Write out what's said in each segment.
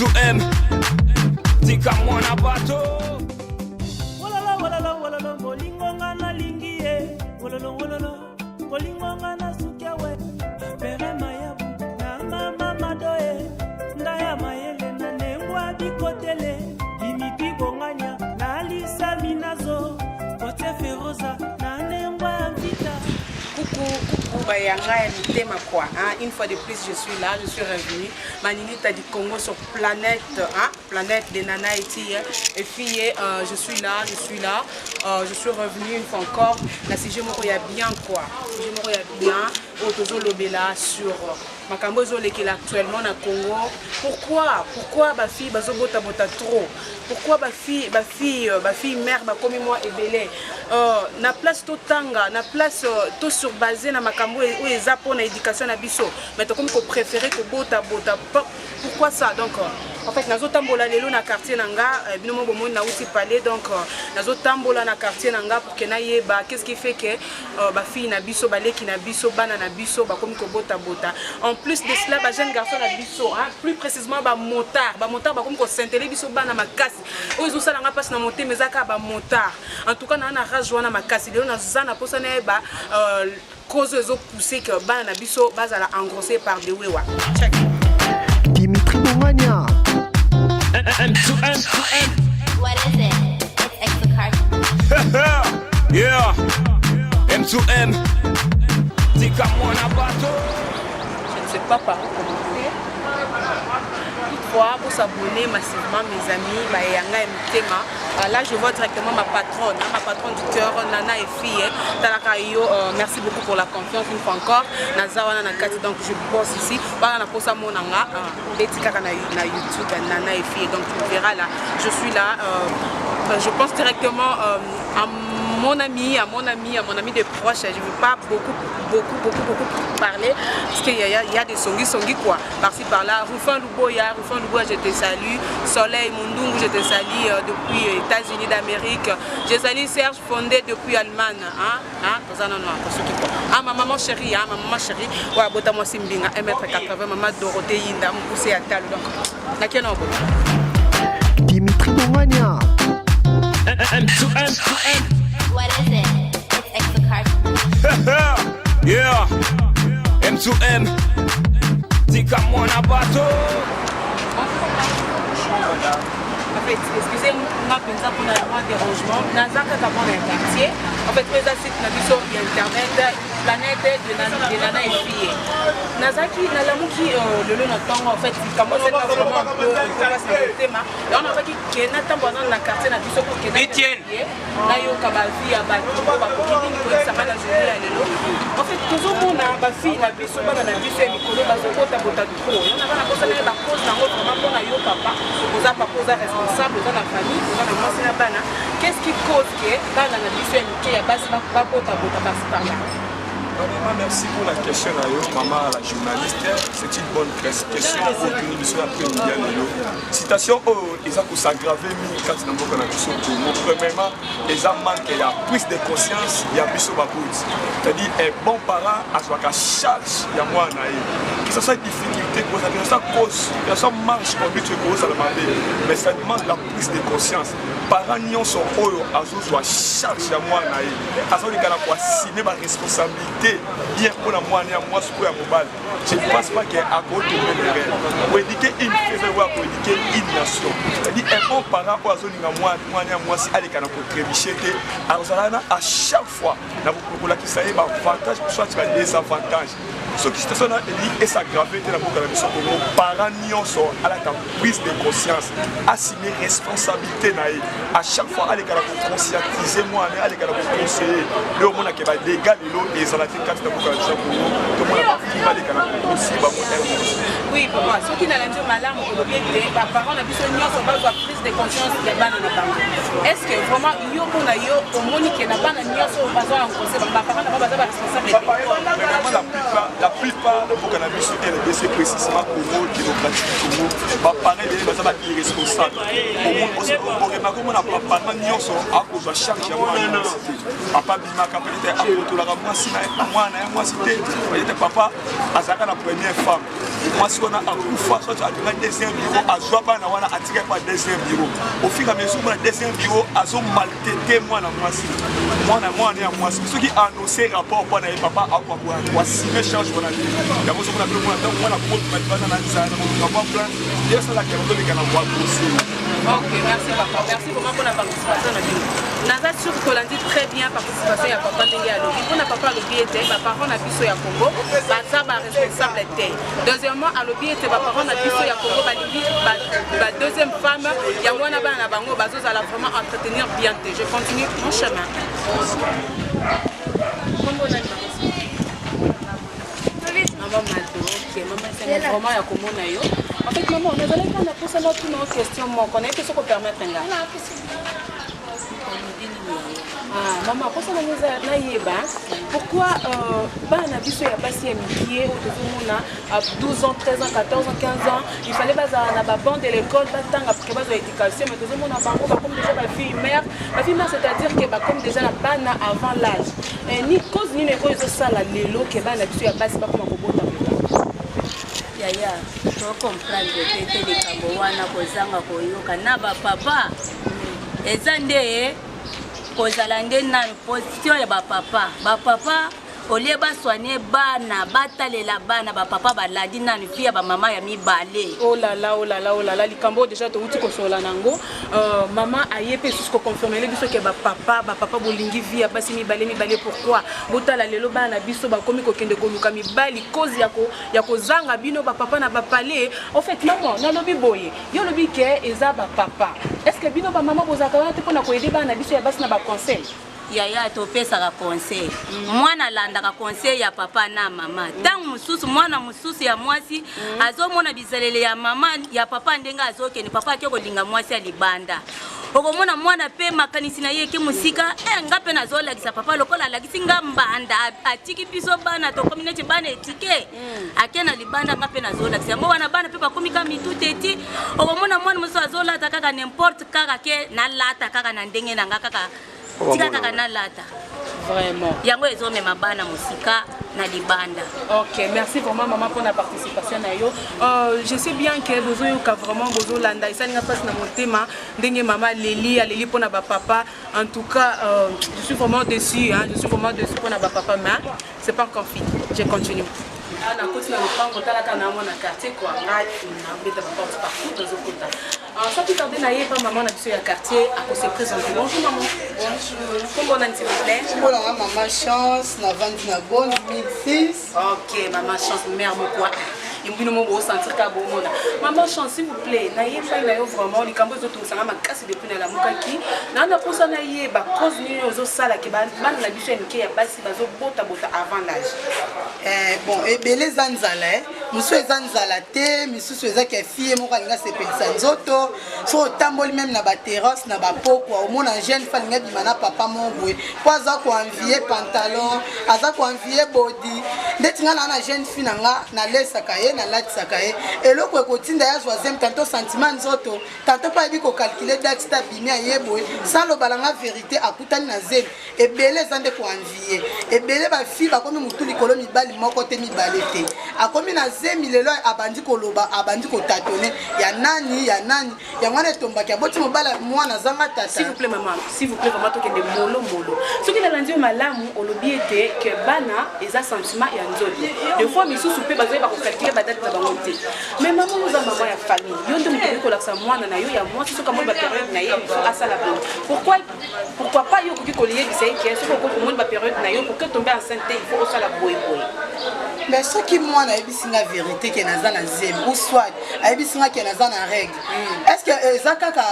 to M. Tika mwana bato. Wololo, wololo, wololo, bolingo nga nalingi ye. Wololo, wololo, bolingo nga nasuki awe. Pere mayabu na mama madoe. Ndaya mayele na nengwa bikotele. Dimitri Bonganya na Lisa Minazo. Kote Feroza na nengwa Mvita. Coucou, coucou, Bayanga ya mitema quoi. Hein? Une fois de plus, je suis là, je suis revenu. Maninita du Congo sur planète, hein? Planète de Nana Eti, hein? Et fille, je suis là, je suis là. Je suis revenu une fois encore. Na sujet moko ya bien quoi. Sujet moko ya bien. Oyo tozolobela sur makambo ezolekela actuellement na Congo. Pourquoi? Pourquoi ba fille bazobota bota trop? Pourquoi ba fille, ba fille, ba fille mère bakomi mwa ebele? Na place totanga, na place to surbase na makambo oyo eza mpona éducation na biso, mais tokomi kopréférer kobota bota. Pourquoi ça? Donc en fait, nazotambola lelo na quartier na nga, bino mo bomoni nauti palais, donc nazotambola na quartier na nga pour que nayeba qu'est-ce qui fait que bafille na biso, baleki na biso, bana na biso bakomi kobotabota. En plus de cela, bajeune garçon na biso, hein, plus précisément bamotard, bamotard bakomi kosentele biso bana makasi. Oyo ezosalanga mpasi na motema eza kaka bamotard. En tout cas, naa na rage wana makasi. Lelo naza na mposa nayeba cause ezopousse que bana na biso bazala engrossé par des wewa. Check. Dimitri Bongania. M to M to M. What is it? It's Exocart. Yeah. M to M. Tika mwana bato. Je ne sais pas par où commencer. Toutefois, pour s'abonner massivement, mes amis, Bayanga et Mtema. Là, je vois directement ma patronne, hein, ma patronne du cœur, Nana et fille. Hein. Talaka yo, merci beaucoup pour la confiance une fois encore. Naza wana na kati, donc je bosse ici. Voilà, na posa monanga, beti kaka na YouTube, Nana et fille. Donc tu verras là, je suis là. Je pense directement à mon ami, à mon ami, à mon ami de proche. Je ne veux pas beaucoup, beaucoup, beaucoup, beaucoup parler parce qu'il y a des songi songi quoi. Par-ci par-là. Rufin Luboya, Rufin Luboya, je te salue. Soleil Mundungu, je te salue depuis États-Unis d'Amérique. Je salue Serge Fondé depuis Allemagne. Hein? Hein? Non, non, ah, ma maman chérie, hein, ma maman chérie. Ouais, bota moi simbinga, 1m80, maman Dorothée Yinda, poussé à tal. Donc, laquelle on Dimitri Bongania. M to M to M. What is it? It's Exocart. Yeah. M to M. Tika mwana bato. En fait, excusez-moi mpenza mpona mwa dérangement. Naza kaka mwana ya quartier. En fait, oyo eza site na biso ya internet, planète de Nana et fille. Nazalaki nalamuki lelo na ntongo. En fait, likambo esenga vraiment un peu mpasi na motema. Yango nazalaki ke natambola nano na quartier na biso pour ke nayoka bavie ya bato oyo bakoki nini koyebisanga na journée ya lelo. En fait, tozomona bafille na biso, bana na biso ya mikolo bazobotabota trop. Yo naza na kosala ye bacause nango vraiment mpona yo papa. Oza papa, oza responsable, oza na famille, oza na mwasi na bana. Qu'est-ce qui cause ke bana na biso ya mike ya basi babotabota par-ci par-là? Maman, merci pour la question d'ailleurs. Maman, la journaliste, c'est une bonne question. Otuni biso après-midi ya lelo. Situation oyo eza kos'aggraver mingi kati na mboka na biso Congo. Premièrement, eza manque ya prise de conscience ya biso baboti. C'est-à-dire, un bon parent azwaka charge ya mwana na ye. Que ce soit difficulté, que ce soit cause, que ce soit marche conduite ekozala mabe, mais ça demande la prise de conscience. Parent nyonso oyo azozwa charge ya mwana na ye, azolinga na koassumer baresponsabilité bien mpona mwana ya mwasi oyo ya mobali, je ne pense pas que akotomber l'erreur. Koéduquer une fille eza lokola koéduquer une nation. C'est-à-dire, un bon parent oyo azolinga mwana ya mwasi aleka na kotrébucher te, akozala na à chaque fois na kolakisa ye baavantage soit badésavantage. Soki situation na elingi es'aggraver te na mboka na biso Kongo, parent nyonso alata prise de conscience, assumer responsabilité na ye. À chaque fois aleka na koconscientiser mwana, aleka na koconseiller nde omonake badégâts lelo ezala te kati na mboka na biso ya Kongo. Tomona bafille baleka na kokosi bango. Oui papa, soki nalandi yo malamu, olobi ete baparent na biso nyonso bazwa prise de conscience ya bana na bango. Est ce que vraiment yo, mpona yo, omoni ke na bana nyonso oyo bazwa engrosser, baparent na bango baza baresponsable te? Vraiment, la plupart. La plupart na mboka na biso RDC, précisément Congo démocratique Congo, baparent ebele baza ba irresponsable. Okomaka omona papa nyonso akozwa charge ya mwana mwasi te. Papa abimaka peut-être akotolaka mwasi na ye, mwana ya mwasi te. Peut-être papa azalaka na première femme, mwasi wana akufa, soit abima deuxième bureau, azwa bana wana atikaki pa deuxième bureau. Au fur et à mesure mona deuxième bureau azomaltraite mwana mwasi, mwana mwana ya mwasi. Soki annonce rapport mpo na ye, papa akoassume charge wana te. Yango ozomona mpe mwana, ntango mwana akobima libanda na nzala na koluka mwa plan ye asalaka yango, toleka na voie grossier. Ok, merci papa. Merci vraiment pour la participation na bino. Naza sûr tolandi très bien participation ya papa ndenge alobi. Mpona papa alobi ete baparent na biso ya Congo baza baresponsable te. Deuxièmement, alobi ete baparent na biso ya Congo balingi ba deuxième femme, yango wana bana na bango bazozala vraiment entretenir bien te. Je continue mon chemin. Kombo nani, mama? Mama Mado, ok. Mama, esengo vraiment ya komona yo. En fait, mama, nazalaki kaka na mposa natuna yo question moko, nayebi te soki opermettre nga. Ah, mama, mposa nango eza nayeba pourquoi bana na biso ya basi ya mike oyo tozomona à 12 ans, 13 ans, 14 ans, 15 ans, il fallait bazala na babanc de l'école, batanga pour que bazwa éducation, mais tozomona bango bakomi déjà bafille mère, bafille mère, c'est-à-dire que bakomi déjà na bana avant l'âge. Ni cause nini oyo ezosala lelo ke bana na biso ya basi bakoma kobota bota? Yaya, tocomprendre te te likambo wana. Kozanga koyoka na bapapa eza nde kozala nde nanu position ya bapapa. Bapapa olie basoigne bana, batalela bana, bapapa balandi nanu vie ya bamama ya mibale. Oh là là, oh là là, oh là là! Likambo oyo déjà touti kosolola nango, mama aye mpe lisusu koconfirmele biso ke bapapa, bapapa bolingi vie ya basi mibale mibale. Pourquoi? Botala lelo bana na biso bakomi kokende koluka mibali, cause ya kozanga bino bapapa na bapale. En fait, mama, nalobi boye, yo olobi ke eza bapapa. Est ce que bino bamama bozalaka wana te mpona koaider bana na biso ya basi na baconseil? Yaya, topesaka conseil. Mwana alandaka conseil ya papa na mama. Ntango mosusu mwana mosusu ya mwasi azomona bizaleli ya mama, ya papa, ndenge azokende, papa ake kolinga mwasi ya libanda, okomona mwana mpe makanisi na ye eke mosika. Nga mpe nazolakisa papa lokola alakisi nga mbanda, atiki biso bana, tokomi neti bana etike, ake na libanda, nga mpe nazolakisa yango wana. Bana mpe bakomi ka mitu teti. Okomona mwana mosusu azolata kaka n'importe, kaka ke nalata kaka na ndenge na nga, kaka tika kaka nalata. Vraiment. Yango ezomema bana mosika na libanda. Ok, merci vraiment maman pour la participation na yo. Je sais bien que bozoyoka vraiment, bozolanda, esalinga mpasi na motema ndenge mama aleli, aleli mpona bapapa. En tout cas, je suis vraiment déçu, hein, je suis vraiment déçu mpona bapapa, mais c'est pas encore fini, je continue. Ah, nakoti na lopango, talaka na mwana quartier kua ngai nabeta baporte partout, tozokota. Sans plus tarder, nayeba mama na biso ya quartier akose présenter. Bonjour maman. Bonjour. Kombo nani, s'il vous plaît? Kombo nanga Mama Chance, navandi na Gone 1006. Ok, Mama Chance, mère moko bino mo bosentir ka bomona. Mama Chance, s'il vous plaît, nayeba na yo vraiment likambo ezotungisanga makasi depuis nalamukaki naa na mposa nayeba cause nini ozosalaki bana na biso ya mike ya basi bazobotabota avant l'âge. Bon, ebele eza nzala, mosusu eza nzala te, misusu ezaki ya fille moko alingi asepelisa nzoto. So otamboli même na baterrasse na bapokwa, omona jeune fille alingi abima na papa moko boye mpo aza koenvie pantalon, aza koenvie body. Ndeti nga naa na jeune fille na nga, nalesaka ye, nalatisaka ye, eloko ekotinda ye azwa zemi, tantôt sentiment nzoto, tantôt mpo ayebi kocalculer date te, abimi aye boye sans lobala nga vérité, akutani na zemi. Ebele eza nde koenvie. Ebele bafille bakomi motu likolo, mibali moko te, mibale te, akomi na zemi lelo, abandi koloba, abandi kotâtonner ya nani, ya nani. Yango wana etombaki aboti mobali, mwana azanga tata. S'il vous plaît maman, s'il vous plaît vraiment, tokende molo molo. Soki nalandi yo malamu, olobi ete ke bana eza sentiment ya nzoto, des fois misusu mpe bazoyeba kocalculer badate na bango te. Mais mama, oza mama ya famille, yo nde moto okoki kolakisa mwana na yo ya mwasi soki amoni bapériode na ye, il asala boye. Pourquoi pas yo okoki koliyebisa ye ke soki okoki komoni bapériode na yo, pour que tombe enceinte te, il faut osala boye boye? Mais soki mwana ayebisi nga vérité ke naza na zemi, ou soit ayebisi nga ke naza na règle, est ce que eza kaka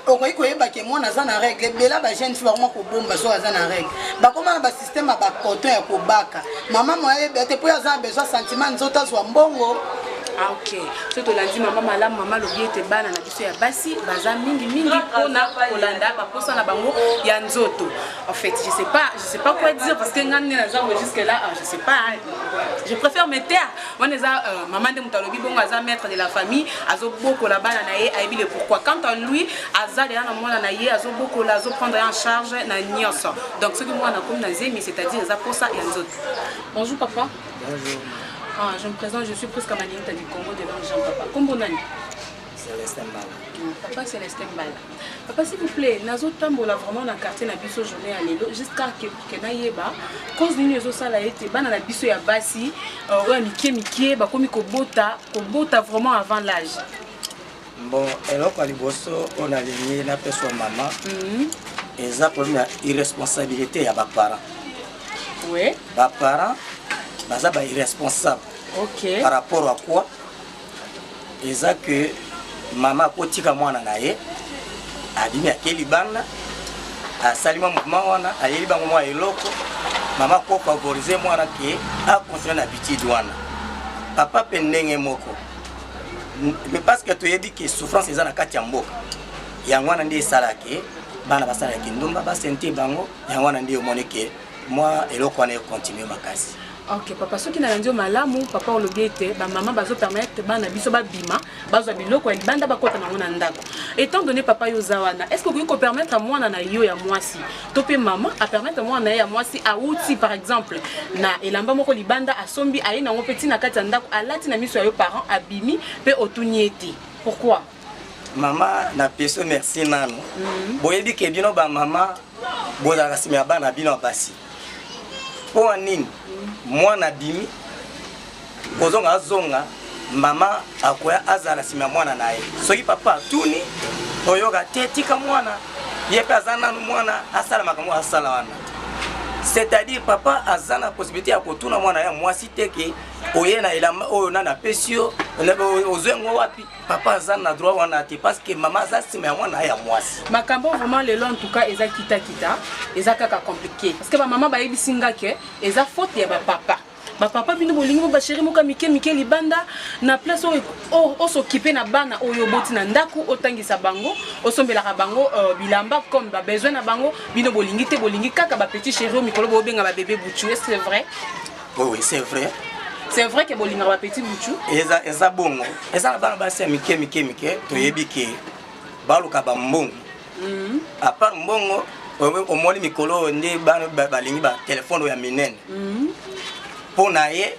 okoki koyeba ke mwana aza na règle? Ebela bajeune fille bakoma kobomba soki aza na règle, bakoma na basystème ya bacoton ya kobaka. Mama mo ayeba te mpo aza na besoin sentiment nzoto, azwa mbongo. Ah, ok, so tolandi mama malamu. Mama alobi ete bana na biso ya basi baza mingimingi mpona kolanda baposa na bango ya nzoto. En fait, je sais pas quoi dire, parce que nga nde naza boye jusque là, ah, je sais pas hein. Je préfère me taire. Wana eza mama nde moto alobi bongo, aza maître de la famille, azobokola bana na ye, ayebi le pourquoi. Quant à lui, aza deya na mwana na ye, azobokola, azoprendre ye en charge na nyonso. Donc soki mwana akomi na zemi, c'est-à-dire eza posa ya nzoto. Bonjour papa. Bonjour. Ah, je me présente, je suis Prisca Maninta du Congo de Jean Papa. Kombo nani? Célestin Mbala. Papa Célestin Mbala. Papa, s'il vous plaît, nazotambola vraiment na quartier na biso journée ya lelo jusqu'à que nayeba cause nini ezosala ete bana na biso ya basi oyo ya mike mike bakomi kobota kobota vraiment avant l'âge. Bon, eloko ya liboso oyo nalingi napeswa mama, eza problème ya irresponsabilité ya baparent. Baparent baza bairresponsable. Par rapport à quoi? Eza que mama akotika mwana na ye, abimi, ake libanda, asali mwa mouvement wana, ayeli bango mwa eloko. Mama akofavoriser mwana ke acontinue na habitude wana. Papa mpe ndenge moko, mais parce que toyebi ke souffrance eza na kati ya mboka, yango wana nde esalaka bana basalaka kindumba, basente bango. Yango wana nde omoni ke mwa eloko wana econtinue makasi. Ok papa, soki nalandi yo malamu, papa, olobi ete bamama bazopermettre bana biso babima, bazwa biloko ya libanda, bakɔta nango na ndako. Étant donné, papa, yo oza wana, est ce que okoki kopermettre mwana na yo ya mwasi to mpe mama apermettre mwana na ye ya mwasi awuti par exemple na elamba moko libanda, asombi, aye nango mpe ntina kati ya ndako, alati na miso ya yo parent, abimi mpe otuni ye te pourquoi? Mama, napesi yo merci nano. Boyebi ke bino bamama bozalaka nsima ya bana bino ya basi. Mpo wa nini? Mwana abimi, kozonga azonga, mama akoya azala nsima ya mwana na ye. Soki papa atuni, oyoka te: "Tika mwana, ye mpe aza nanu mwana, asala makambo asala wana." C'est-à-dire papa aza na possibilité ya kotuna mwana ya mwasi te ke oye na elamba oyo nani apesi yo, ozwi yango wapi. Papa aza na droit wana te, parce que mama aza nsima ya mwana ya mwasi. Makambo vraiment lelo, en tout cas, eza kitakita, eza kaka compliqué, parce que bamama bayebisi nga ke eza faute ya bapapa. Bapapa, bino bolingi mo bachéri moko ya mike mike libanda, na place oyo os'occuper na bana oyo oboti na ndako, otangisa bango, osombelaka bango bilamba comme babesoin na bango, bino bolingi te, bolingi kaka bapetit chéri oyo mikolo bobenga babébé buchu. Est ce c'est vrai? Oui, c'est vrai. C'est vrai ke bolingaka bapetit buchu? Eza bongo. Eza na bana basi ya mike mike mike, toyebi ke baluka bambongo. À part mbongo, omoni mikolo oyo nde bana balingi batelefone oyo ya minene. Mpo na ye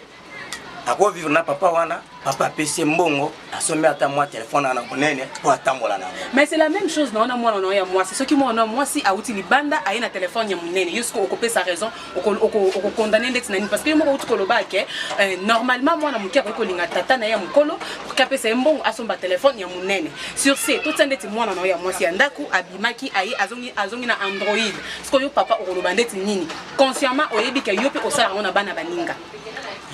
akovivre na papa wana, papa apesi ye mbongo, asombi ata mwa telefone wana monene mpo atambola nango. Mais c'est la même chose na wana mwana na yo ya mwasi. Soki mwana ya mwasi awuti libanda, aye na telefone ya monene, yo siko okopesa raison, okokondane ndeti na nini? Parce que yo moko outi koloba ke normalement mwana moke akoki kolinga tata na ye ya mokolo pour ke apesa ye mbongo asomba telefone ya monene. Sur ce, totia ndeti mwana na yo ya mwasi ya ndako abimaki, aye, azongi, azongi na Android. Sikoyo yo papa okoloba ndeti nini? Consciemment oyebi ke yo mpe osalaka yango na bana baninga.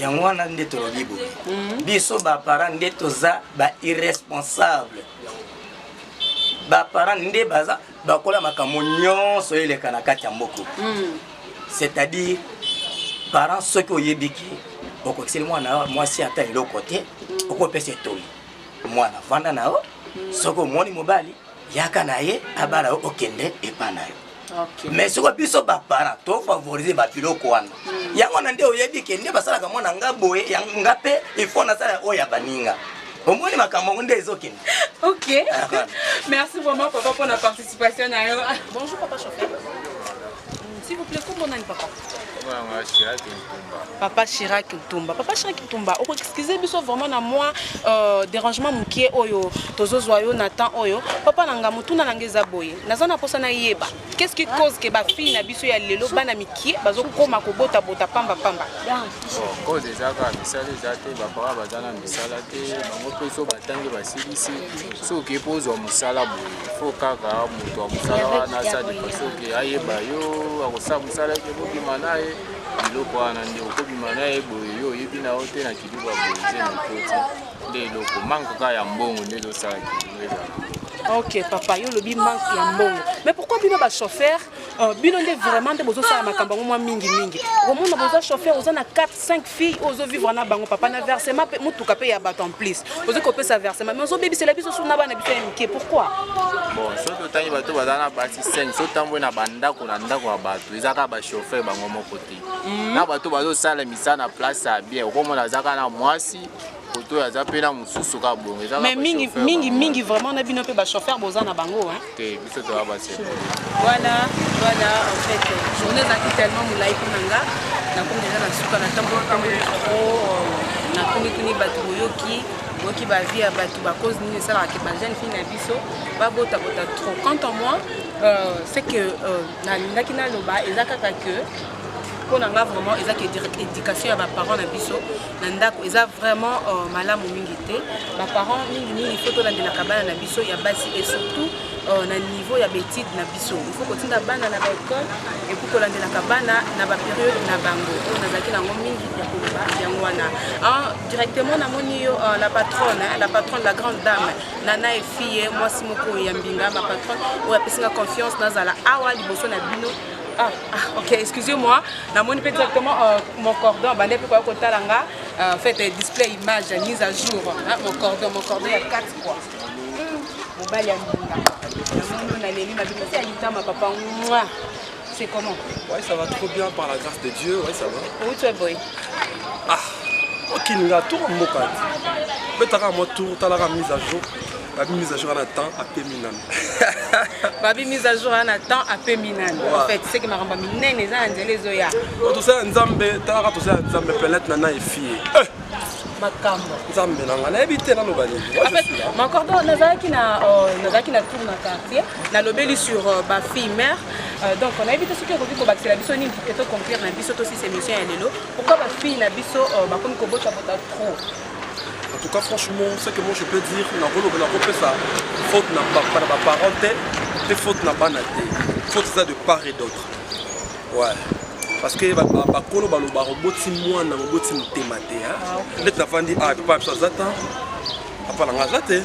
Yango wana nde tolobi boye: biso baparent nde toza bairresponsable. Baparent nde baza bakola makambo nyonso eleka na kati ya mboka. C'est-à-dire parent, soki oyebi ke okokiseli mwana mwasi ata eloko te, okopesa etoli, mwana vanda na yo. Soki omoni mobali, yaka na ye, abala yo, okende epa na yo. Mais soki biso baparent tofavoriser babiloko wana, yango wana nde oyebi ke nde basalaka mwana nga boye, nga mpe il faut nasala oyo ya baninga. Omoni makambo yango nde ezokende. Ok, merci vraiment papa pour la participation na yo. Bonjour papa chauffeur. S'il vous plaît, kombo nani papa? Papa Chirac Ntumba. Papa Chirac Ntumba, excusez biso vraiment na moi dérangement mokie oyo tozozwa yo na temps oyo. Papa na nga, motuna na nga eza boye. Naza na posa na yeba. Qu'est-ce qui cause que ba fille na biso ya lelo, bana mikie, bazokoma kobota bota pamba pamba? Cause eza kaka misala eza te. Bapapa baza na misala te. Bango mpe so batangi, basilisi, soki mpo ozwa mosala boye, fo kaka moto ya mosala wana asala, soki ayeba yo, akosala mosala eke bobima na ye. Biloko wana nde okobima na ye boye, yo oyebi na yo te na kiluba boye, zemi ekoti. Nde eloko manque kaka ya mbongo nde ezosala kiluba ezala. Ok papa, yo lobi manque ya mbongo, mais pourquoi bino bachauffeur, bino nde vraiment nde bozosala makambo yango mwa mingimingi? Okomona boza chauffeur, oza na 4 5 filles oyo ozovivre na bango, papa, na versement mpe motuka mpe ya bato, en plus ozoki kopesa versement, mais ozobebisela biso su na bana biso ya mike. Pourquoi? Bon, soki otangi bato baza na basi 5, so otamboli na bandako, na ndako ya bato, eza kaka bachauffeur bango moko te. Na bato bazosala misala na place ya bien, okomona aza kaka na mwasi koto oyo, aza mpe na mosusu kaka bongo. Eza kaka Mais mingi bachauffeur mingi bango mingi vraiment na bino mpe bachauffeur boza na bango, hein? Te, biso toza basepele. Voilà, en fait journée ezalaki tellement molai mpo na nga. Nakomi deja na suka na ntango trop. Natunituni bato, boyoki, boyoki bavie ya bato, bacause nini esalaka ke bajeune fille na biso babotabota trop. Quant à moi, c'est que nalingaki naloba eza kaka que mpo na nga vraiment eza ke éducation ya baparent na biso na ndako eza vraiment malamu mingi te. Baparent mingimingi, faut tolandelaka bana na biso ya basi et surtout na niveau ya baétude na biso. Il faut kotinda bana na baécole et puis kolandelaka bana na bapériode na bango. Oyo nazalaki nango mingi ya koloba yango wana. Directement namoni yo, la patronne, hein, la patronne, la grande dame Nana Efie, mwasi moko ya mbinga, ma patronne oyo apesinga confiance nazala awa liboso na bino. Ah, ok, excusez-moi, namoni mpe directement mon cordon bande mpe koya kotala nga. En fait, display image mise à jour, hein, mon cordon ya 4 quoi. Mobali ya mbinga, namoni oyo naleli mabipesi ya litama. Papa, moi, c'est comment? Ouais, ça va trop bien par la grâce de Dieu. Ouais, ça va. Outi boy? Ah, okininga tour mboka te. Betaka mwa tour, talaka mise à jour. Babi mise à jour na temps apemi nanu. Babi mise à jour na temps apemi nanu. En fait, c'est que makambo minene eza na nzela ezoya. Tosala Nzambe, talaka, tosala Nzambe, planète Nana Efie. Makambo. Nzambe na nga, nayebi te naloba nini. En fait, mon cordon, nazalaki na tour na quartier, nalobeli sur bafille mère. Donc nayebi te soki okoki kobakisela biso nini pour que toconclure na biso, tosisa émission ya lelo. Pourquoi bafille na biso bakomi kobotabota trop? En tout cas, franchement, ce que moi je peux dire, nakoloba, nakopesa faute na na baparent te, te faute na bana te, faute eza de part et d'autre. Ouais, parce que bakolo balobaka oboti mwana, oboti motema te. Ndeti nafandi awa, papa na biso aza ta, papa nanga aza te,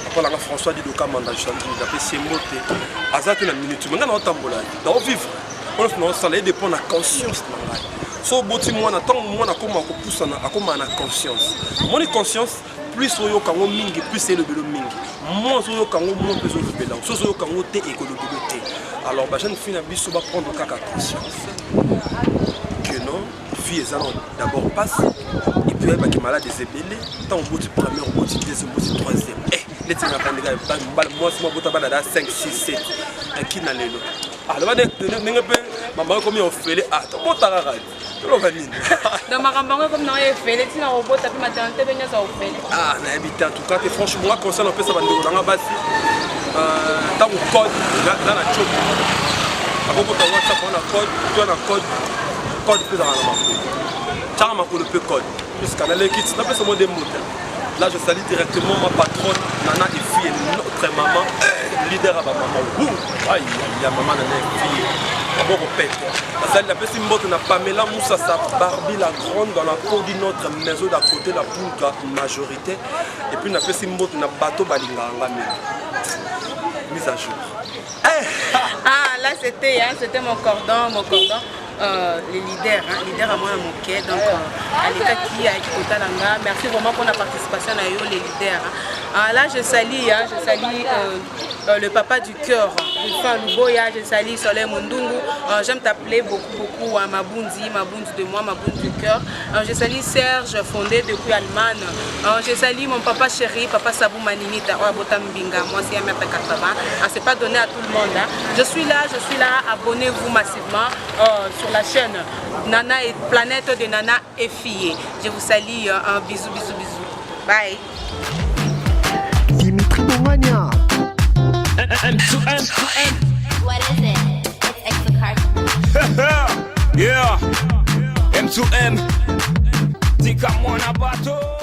papa nanga François Didoka Manda, napesi ye mbote, aza te na minute, mais ngai naotambola, naovivre oyo nyonso naosala, edépend na conscience na ngai. So oboti mwana, ntango mwana akóma kopusana, akóma na conscience. Omoni conscience, plus oyoka yango mingi, plus elobelo mingi. Moins oyoka yango, moins mpe ezolobela. So ozoyoka yango te, ekolobelo te. Alors bajeune fille na biso baprendre kaka conscience que non, vie eza na d'abord passe et puis oyebaki malade eza ebele. Ntango oboti première, oboti deuxième, oboti troisième, neti ngakandika mwasi mabota bana da 5 6 7 aki na lelo, aloba ndenge mpe mama ekomi ofele, ah, tobota kaka, toloba nini? Donc makambo yango ekomi nango efele, ntina kobota mpe maternité mpe nyonso ofele. Ah, nayebi te. En tout cas te, franchement, nga conseil napesa bandeko nanga basi, ntango code eza na choki, akokota WhatsApp wana, code to na code, code mpe ezalaka na makolo, tiaka makolo mpe code, puisque naleki ti napesa mo de mote. Là, je salue directement ma patronne Nana Efie, notre maman, leader à ma maman. Aïe, ya maman Nana Efie, maboko pete. Nasali, napesi mbote na Pamela Moussasa Barbie la grande dans la peau de notre maison d'à côté, la Pulga majorité. Et puis napesi mbote na bateau balingaka nga mingi. Mise à jour. Ah là, c'était, hein, c'était mon cordon, mon cordon, les leaders, hein, leader à moi moke. Donc alekaki, ayaki kotala nga. Merci vraiment pour la participation na yo, les leaders, hein. Ah, là je salue, hein, je salue le papa du cœur, Rufin Luboya, je salue Soleil Mundungu, j'aime t'appeler beaucoup beaucoup, hein, Mabundi, Mabundi de moi, Mabundi du cœur. Je salue Serge Fondé depuis Allemagne. Je salue mon papa chéri, papa Sabou Maninita, oh, Bota Mbinga, moi c'est 1m80. Ah, c'est pas donné à tout le monde, hein. Je suis là, je suis là, abonnez-vous massivement sur la chaîne Nana et Planète de Nana et Fille. Je vous salue, un bisou, bisou, bisou. Bye. Dimitri Bongania. M to M to M. What is it? It's Exocarp. Yeah. M to M. Tika mwana bato.